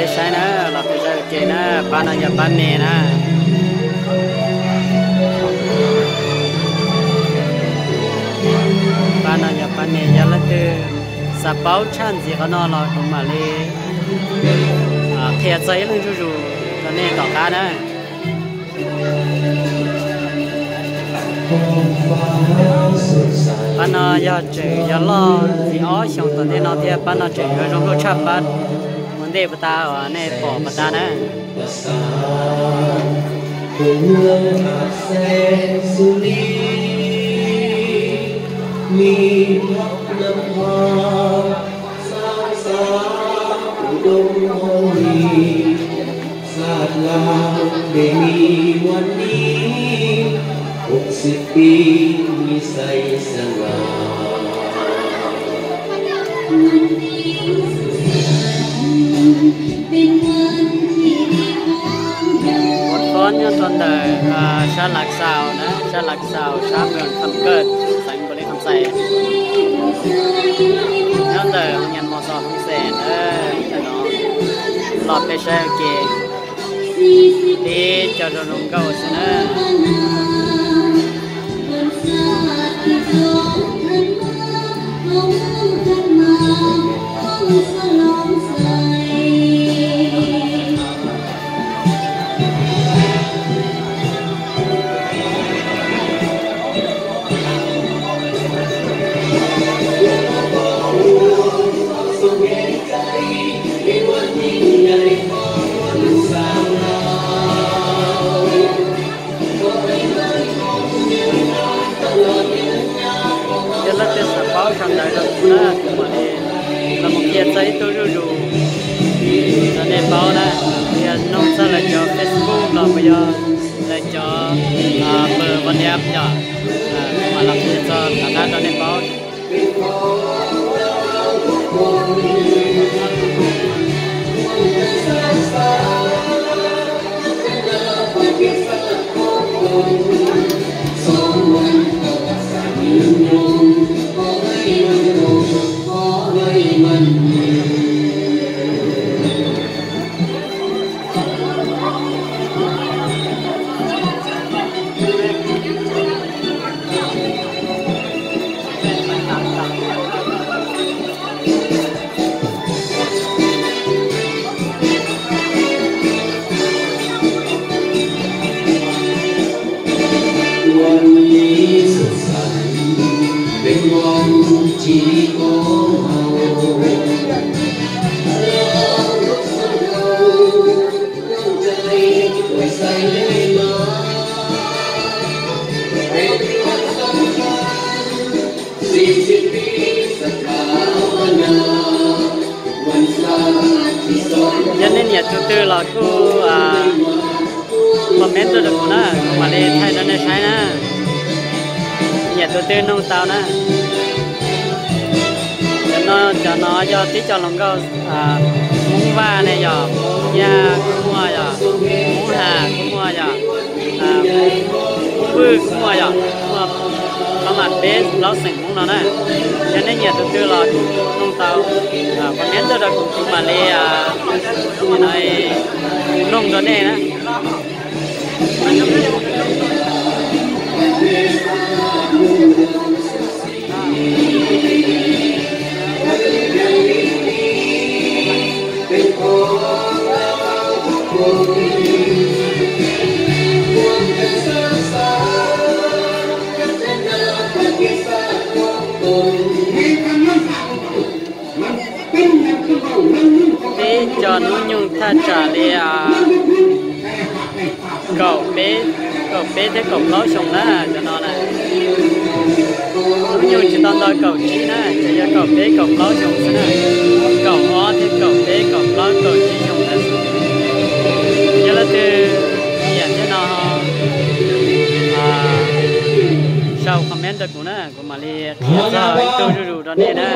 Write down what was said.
Saib na, los peb saib ua ke na, pab no yog pab me na. Pab no yog pab me, yog leej twg xav paub tshaj ntxiv qhov no los kuv mam li qhia txog ib leej zuj zus rau nej tom qab na. Pab no yog tseem yog loj li ob xyoos tom ntej no thiab, pab no tseem yuav zoo nkauj tshaj pab ua ntej puas tas uas nej pom puas tas na. Ua txob nyob rau ntawm sab Lav Xaus na, sab Lav Xaus, sab Npam Kawj, xeev Npaus Lis Kham Xais, nyob ntawm Nyas Mos Xos Hoob Xes na. Ntawm no los peb saib ua ke, peb cov zoo zoo nkauj xwb na. Yog leej twg xav paub tshaj ntawd rau kuv na, kuv mam li los mus qhia txog ib tug zuj zus rau nej paub na. Yog nug txog lawv cov Facebook los puas yog lawv cov npawb WhatsApp yom, kuv mam los qhia txog tom qab rau nej paub. Yog nej nyiam tus twg los kuj comment tuaj rau kuv na, kuv mam li thaij rau nej saib na. Nyiam tus twg nug tau na. Cov no, cov no yog tib co hluas nkauj Hmoob Vaj ne yom, Hmoob Nyab kuj muaj yom, Hmoob Ham kuj muaj yom, Hmoob Vwj kuj muaj yom, muaj pab mam peb plaub xeem Hmoob no na. Yog nej nyiam tus twg los kuj nug tau, comment tuaj rau kuv, kuv mam li no nug rau nej na. Peb cov hnub nyoog thaj tsam li kaum peb, kaum peb thiab kaum plaub xyoo na, cov no na. Hnub nyoog tsis tau ntau kaum tsib na, tsuas yog kaum peb kaum plaub xyoo xwb na. Kaum ob thiab kaum peb kaum plaub kaum tsib xyoo ntawd xwb. Yog leej twg nyiam thiab no, sau comment rau kuv na, kuv mam li qhia txog ib tug zuj zus rau nej na.